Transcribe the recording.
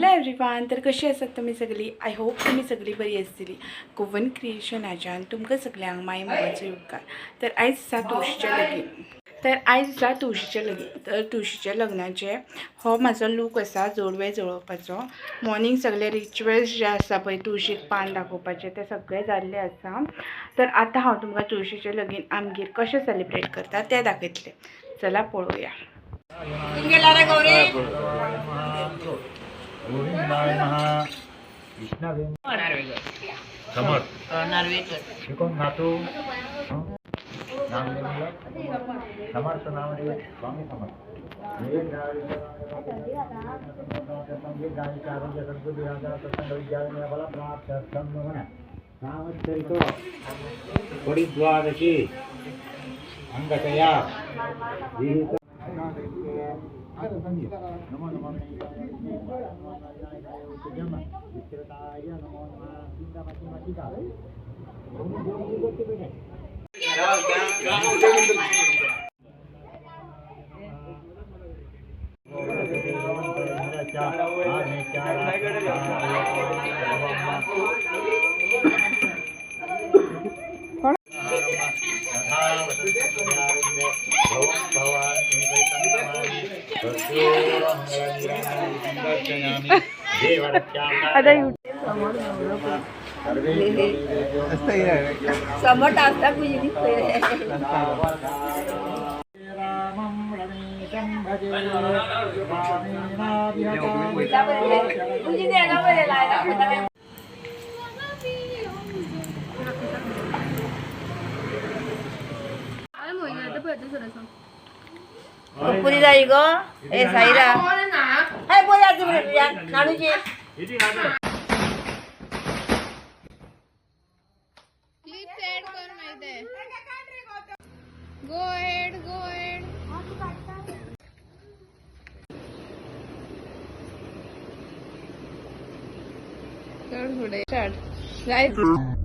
Hello everyone, तर कशी आसात तुमी सगळी? I hope तुमी सगळी बरी आसतली. गोवन क्रिएशन हाज्यान तुमकां सगळ्यांक माय मोगाचो येवकार. तर आयज आसा तुळशीचें लगीन. तर आयज आसा तुळशीचें लगीन. तर तुळशीच्या लग्नाचें हो म्हाजो लूक आसा जोडवे जळोवपाचो. मॉर्निंग सगळे रिच्युअल्स जे आसा पळय, तुळशीक पान दाखोवपाचें, ते सगळे जाल्ले आसा. तर आतां हांव तुमकां तुळशीचें लगीन आमगेर कशें सेलिब्रेट करता तें दाखयतलें. चला पळोवया. गोविंदाय नमः, विष्णवे समर्थ शिकून नातू नामदेव समर्थ, नामदेव स्वामी समर्थ. द्वादशी अंगतया नमो नमो नमो आता समोर असता तुझी. रामं रमेशं भजे. तुझी देणं बरे लायला. पुरी जाई गो ए साईरा हाय बोया तुझ्या नानूची. क्लिप्स ऍड कर, माहित आहे. Go ahead, go ahead. चढ पुढे, स्टार्ट.